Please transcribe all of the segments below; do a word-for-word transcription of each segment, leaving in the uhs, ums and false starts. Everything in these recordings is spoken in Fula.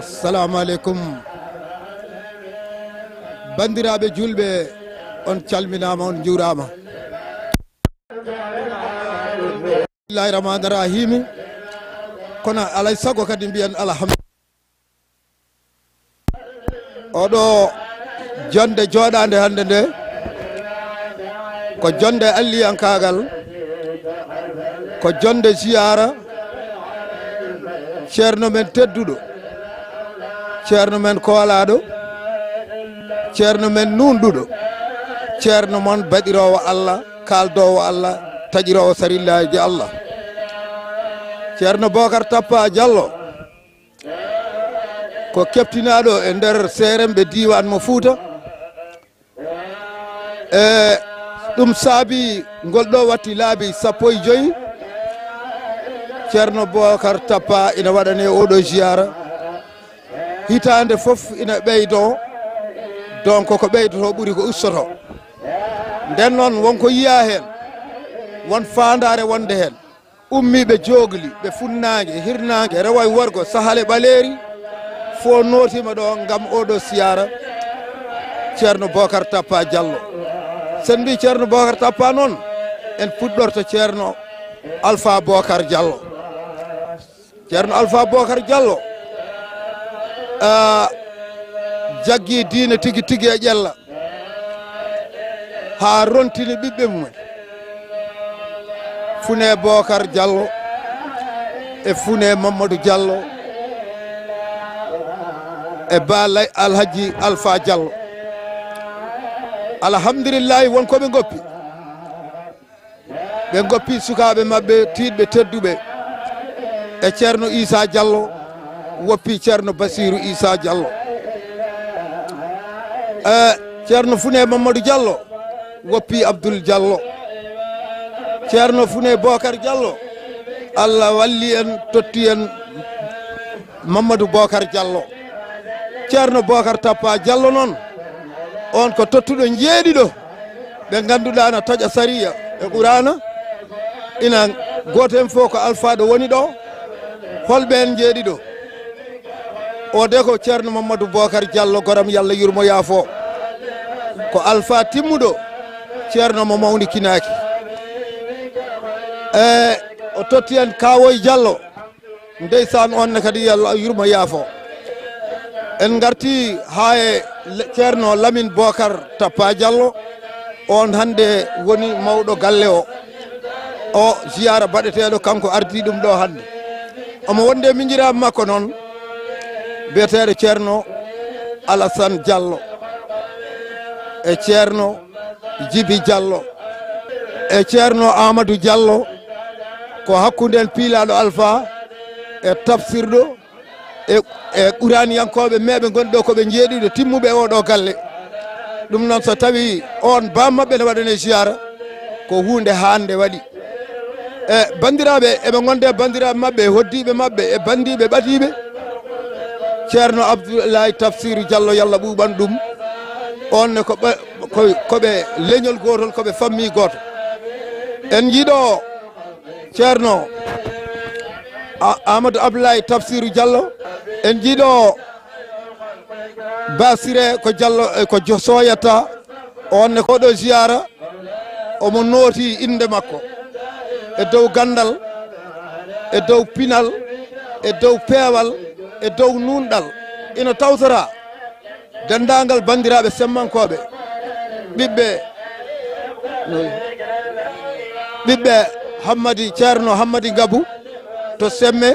Assalamu aleykum. Banndiraaɓe juulɓe, on calminaama, on njuuraama. Bismillahi rahmani rahimi. Kono alay sago kadi mbiyen alhamdulillah. Oɗo jonde jooɗaande hannde nde, ko jonde alliyankaagal, ko jonde ziyaara ceerno men tedduɗo, ceerno men koolaaɗo, ceerno men nuunɗuɗo, ceerno mon baɗiroowo Allah, kaaldoowo Allah, taƴiroowo sarillaaji Allah. Ceerno Bookar Tappa Jallo ko keftinaaɗo e nder seeremɓe diiwaan mo Fuuta. E ɗum saabi ngol ɗo watti laabi sappo e joyi, Ceerno Bookar Tappa ina waɗane oɗo ziyaara. Hitaande fof ina ɓeydo, donc ko ɓeydoto ɓuri ko ustoto. Nden noon won ko yiya heen, won faandaare wonde heen. Ummiiɓe joogli, ɓe funnaange, hirnaange, rewo e worgo, sahal e ɓaleeri, fof nootiima ɗo ngam oɗo siyaara Ceerno Bookar Tappa Jallo. Sen mbi Ceerno Bookar Tappa noon, en puɗɗorto Ceerno Alfa Bookar Jallo. Ceerno Alfa Bookar Jallo, a, jaggi diine tigi tigi e ƴella, haa rontini ɓiɓɓe mum en. Fune Bookar Jallo e Fune Mamadou Jallo e Ba Lay Alhaji Alfa Jallo. Alhamdulillahi, won ko ɓe ngoppi. Ɓe ngoppi sukaaɓe maɓɓe tiiɗɓe tedduɓe e Ceerno Isa Jallo, woppi Ceerno Basiiru Isa Jallo. E Ceerno Fune Mamadou Jallo woppi Abdul Jallo. Ceerno Fune Bookar Jallo, Allah walli en, totti en Mamadou Bookar Jallo. Ceerno Bookar Tappa Jallo noon, on ko tottuɗo njeeɗiɗo ɓe ngannduɗaa na taƴa sariya e Quraana. Ina gooto heen fof ko alfaaɗo woni ɗo. Holɓe en njeeɗiɗo? O de ko Ceerno Mamadou Bookar Jallo, goram, Yalla yurmo yaafo. Ko alfaa timmuɗo, Ceerno mo mawnikinaaki. E o totti en Kaawoy Jallo. Ndeysaan, on ne kadi, Yalla yurmo yaafo. En ngarti haa e le-, Ceerno Lamin Bookar Tappa Jallo, on hannde woni mawɗo galle o. O ziyaara baɗeteeɗo, kanko ardii ɗum ɗo hannde. Omo wonde miñiraaɓe makko noon, biyeteeɗo Ceerno Alasan Jallo e Ceerno Jibi Jallo e Ceerno Amadou Jallo, ko hakkunden piilaaɗo Alfa e tafsirɗo e, e quraaniyankooɓe meeɓe ngonɗo ko ɓe njeeɗiɗo timmuɓe oɗo galle. Ɗum noon, so tawi on baa maɓɓe ne waɗane ziyaara, ko huunde haande waɗi. E banndiraaɓe, eɓe ngonde banndiraaɓe maɓɓe, e hoddiiɓe maɓɓe, e banndiiɓe ɓadiiɓe. Ceerno Abdoulaye Tafsir Jallo, Yalla ɓuuɓan ɗum. On ne ko ɓe, ko, ko ɓe leñol gootol, ko ɓe fammi gooto. En njiɗo Ceerno A-, Amadou Abdoulaye Tafsir Jallo, en njiɗo Basire ko Jallo, eh, ko jo-, Soyata, on ne ko ɗo ziyaara, omo nooti innde makko e dow ganndal, e dow pinal, e dow peewal, e dow nuunɗal. Ina tawtora denndaangal banndiraaɓe semmankooɓe, ɓiɓɓe, ɓiɓɓe Hammadi, Ceerno Hammadi Ngabu to Semme,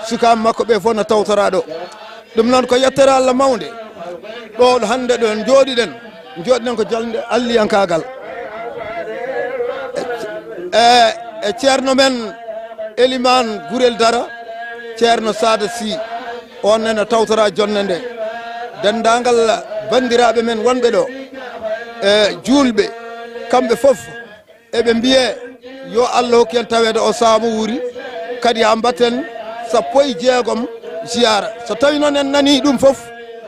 sukaaɓe makko ɓe fof no tawtoraa ɗo. Ɗum noon ko yettere Allah mawnde. Ɗo hannde ɗo njooɗiɗen, njooɗiɗen ko jolde alliyankaagal. E, e, e ceerno men Elimaan Gurel Dara, Ceerno Saada Sy, on ne no tawtoraa jonnde nde. Denndaangal banndiraaɓe men wonɓe ɗo, e juulɓe, kamɓe fof, eɓe mbiye, yo Allah hokku en taweede o sahaa mo wuuri, kadi haa mbaɗten sappo e jeegom ziyaara. So tawi noon en nanii ɗum fof,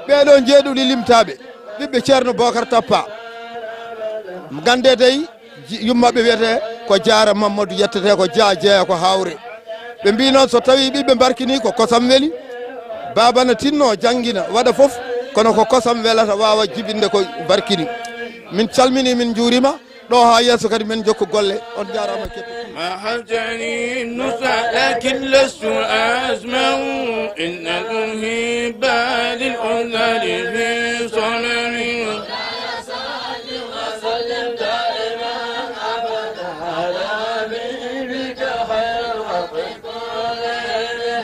ɓee ɗoo njeeɗiɗo limtaaɓe, ɓiɓɓe Ceerno Bookar Tappa, nganndee dey, ji-, yummaɓe wiyetee ko Jaara Mammadu, yettetee ko Jaa, jeeya ko Haawre. Ɓe mbii noon, so tawi ɓiɓɓe mbarkinii, ko kosam weli. Baaba na tinno janngina, waɗa fof, kono ko kosam welata, waawa jibinde ko barkini. Min calmini, min njuurima, ɗo haa yeeso kadi min jokka golle. On njaaraama ketto. ما حجني النصح لكن لست أسمع إن المحب للأنثى في صمم.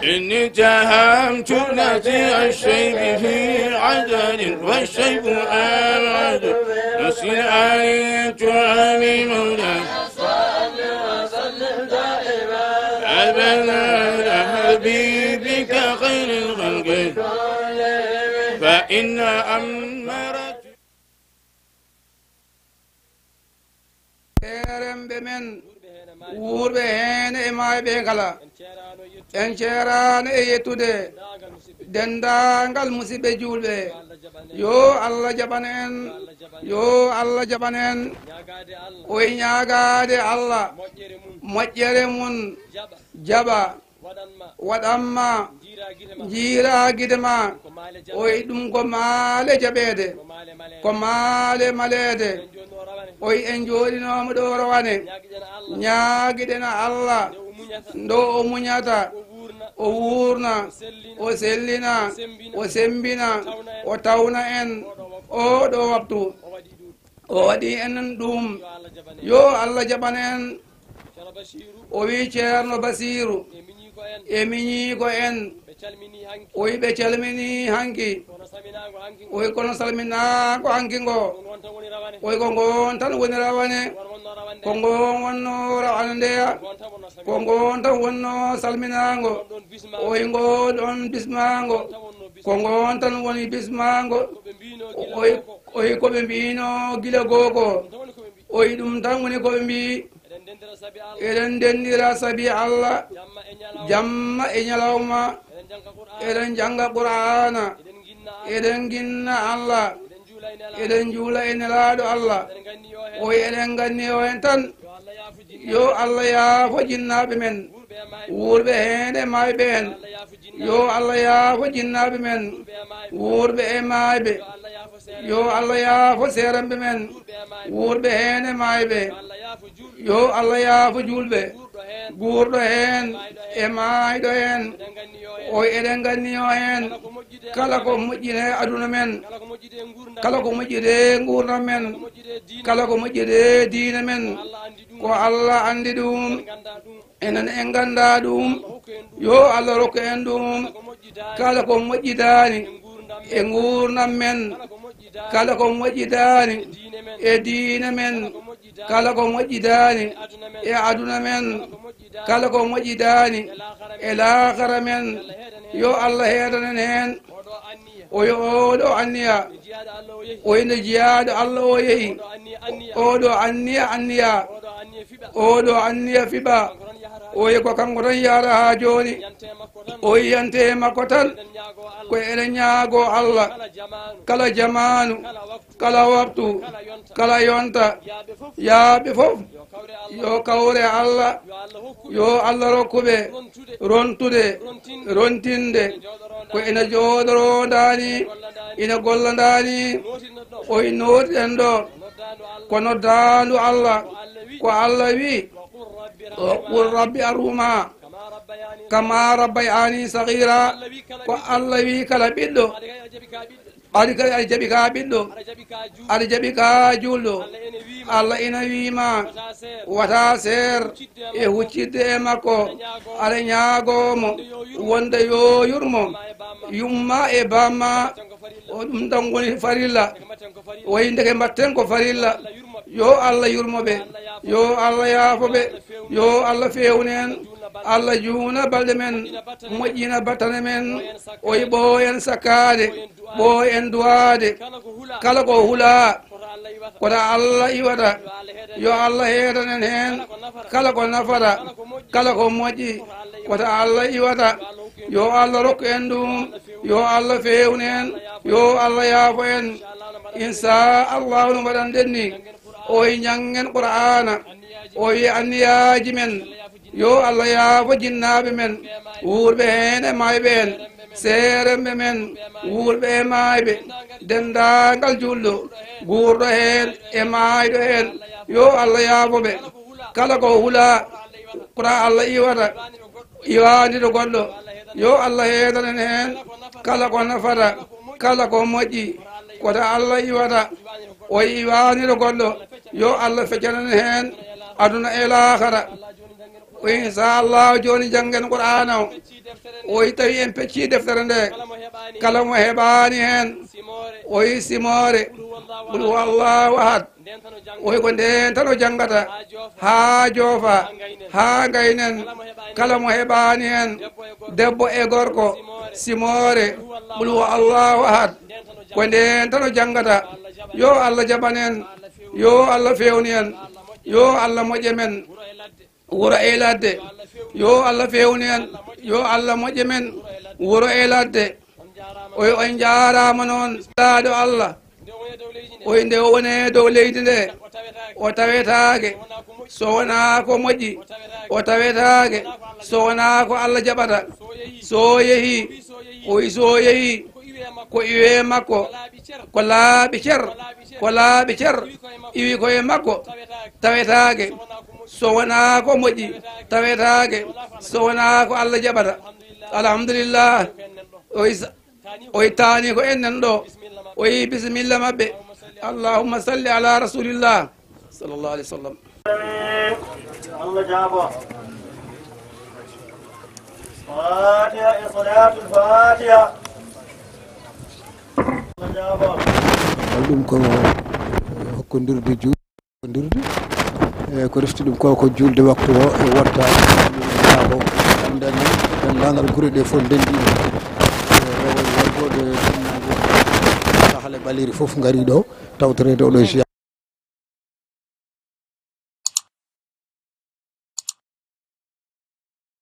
إني اتهمت نسيء الشيب في عجل والشيب أبعد نسيء عليت عن المولى. أبدا على حبيبك خير الخلق فإن أمرت. Seeremɓe men wuurɓe heen e maayɓe kala, en ceeraano e yettude denndaangal musidɓe juulɓe. Yo Allah jaɓan en, yo Allah jaɓan en. Oye ñaagaade Allah moƴƴere mum, jaɓa. Waɗan ma, njiira gide ma. Oyi ɗum ko maale jaɓeede, ko maale maleede. Oyi en jooɗinooma ɗo rawane, ñaagiɗen Allah ndo o muñata, o wuurna, o sellina, o sembina, o tawna en oo ɗo waktu. O waɗi en ɗum. Yo Allah jaɓan en. O wi Ceerno Basiiru e miñiiko en, o wi ɓe calmini hanki. O wi kono salminaango hanki ngo, o wi ko ngoon tan woni rawane, ko ngoon wonno rawane ndeya, ko ngoon tan wonno salminaango. O wi ngo ɗon bismaango, ko ngoon tan woni bismaango. O wi, o wi ko ɓe mbino gila goo ko. O wi ɗum tan woni ko ɓe mbi. Eɗen ndenndira sabi Allah, jamma e ñalawma. Eɗen njannga Qur'aana, eɗen nginna Allah, eɗen njuula e Nelaaɗo Allah. O wi eɗen nganni o en tan. Yo Allah yaafo jinnaaɓe men, wuurɓe heen e maayɓe en. Yo Allah yaafo jinnaaɓe men, wuurɓe e maayɓe. Yo Allah yaafo seeranɓe men, wuurɓe heen e maayɓe. Yo Allah yaafo juulɓe, guurɗo heen e maayɗo heen. O wi eɗen nganni o heen. Kala ko moƴƴi e aduna men, kala ko moƴƴi e nguurndam men, kala ko moƴƴi e diine men, ko Allah anndi ɗum. Enen en nganndaa ɗum. Yo Allah rokku en ɗum. Kala ko moƴƴidaani e nguurndam men, kala ko moƴƴidaani e diine men, kala ko moƴƴidaani e aduna men, kala ko moƴƴidaani e laakara men, yo Allah heedanen heen. O yo oo ɗo anniya, o yo nde jiyaaɗo Allah o yehi. Oo ɗo anniya anniya, oo ɗo anniya fiɓa. O yi ko kanko tan yahata haa jooni. O yiyante e makko tan. Ko eɗen ñaagoo Allah, kala jamaanu, kala waktu, kala yonta, yaaɓe fof yo kawre Allah, yo Allah rokku ɓe rontude, rontinde. Ko ina jooɗorondaani, ina gollandaani. O yi nootiɗen ɗo ko noddaandu Allah, ko Allah wi, وقل رب ارحمهما كما ربياني صغيرا. Ko Allah wi kala ɓiɗɗo, ɓaadi kadi aɗa jaɓi ka ɓiɗɗo, aɗa jaɓi ka juulɗo. Allah ina wii ma, wata seer e huccidde e makko, aɗa ñaagoo mo wonde yo yurmo yumma e bamma. O ɗum tan woni farilla. Wayi ndeke mbatten ko farilla. Yo Allah yurmo ɓe, yo Allah yaafo ɓe, yo Allah feewnu en. Allah juuna balɗe men, moƴƴina battane men. O yi ɓooyen sakkaade, ɓooyen duwaade. Kala ko hulaa, koto Allah iwata. Yo Allah heedanen heen. Kala ko nafata, kala ko moƴƴi, koto Allah iwata. Yo Allah rokku en ɗum. Yo Allah feewnu en. Yo Allah yaafo en. Insa Allahu no mbaɗanɗen ni. O yi njanngen Qur'aana. O yi anniyaaji men. Yo Allah yaafo jinnaaɓe men, wuurɓe heen e maayɓe en. Seeremɓe men, wuurɓe e maayɓe, denndaangal juulɗo, guurɗo heen e maayɗo heen, yo Allah yaafo ɓe. Kala ko hulaa, ko to Allah iwata, iwaani to goɗɗo, yo Allah heedanen heen. Kala ko nafata, kala ko moƴƴi, ko to Allah iwata, o iwaani to goɗɗo, yo Allah feccanen heen aduna e laakara. O, inchallah, jooni janngen Qur'aana o. O tawi en peccii deftere nde. Kala mo heɓaani heen, o simoore. Qul huwa Allahu ahad. O ko ndeen tan o janngata haa joofa, haa ngaynen. Kala mo heɓaani heen, debbo e gorko, simoore. Qul huwa Allahu ahad. Ko ndeen tan o janngata. Yo Allah jaɓan en. Yo Allah feewnu en. Yo Allah moƴƴe men. Wuro e ladde. Yo Allah feewnu en. Yo Allah moƴƴe men. Wuro e ladde. Oy, on njaaraama noon, laaɗo Allah. Oy, nde o woni e dow leydi nde, o tawetaake so wonaa ko moƴƴi, o tawetaake so wonaa ko Allah jaɓata. So o yehii, oy, so o yehii, ko iwee makko, ko laaɓi cer, ko laaɓi cer, iwi koye makko, tawetaake so wonaa ko moƴƴi, tawetaake so wonaa ko Allah jaɓata. Alhamdulillah. O isa, o ittaani ko en nan ɗo. O yi bisimilla maɓɓe. Allahumma salli ala rasulillah sallallahu alaihi wasallam. Allah jaabo. Fatiha e salatul fatiha. Allah jaabo. Ɗum ko hokkondirde juuɗe. Dirde. E ko refti ɗum ko, ko juulde waktu o e watta ko anndani denndaangal gure ɗe fof ndenndi e rewol worgo ɗe sahale ɓaleeri fof ngari ɗo tawtoreede oɗo jeya.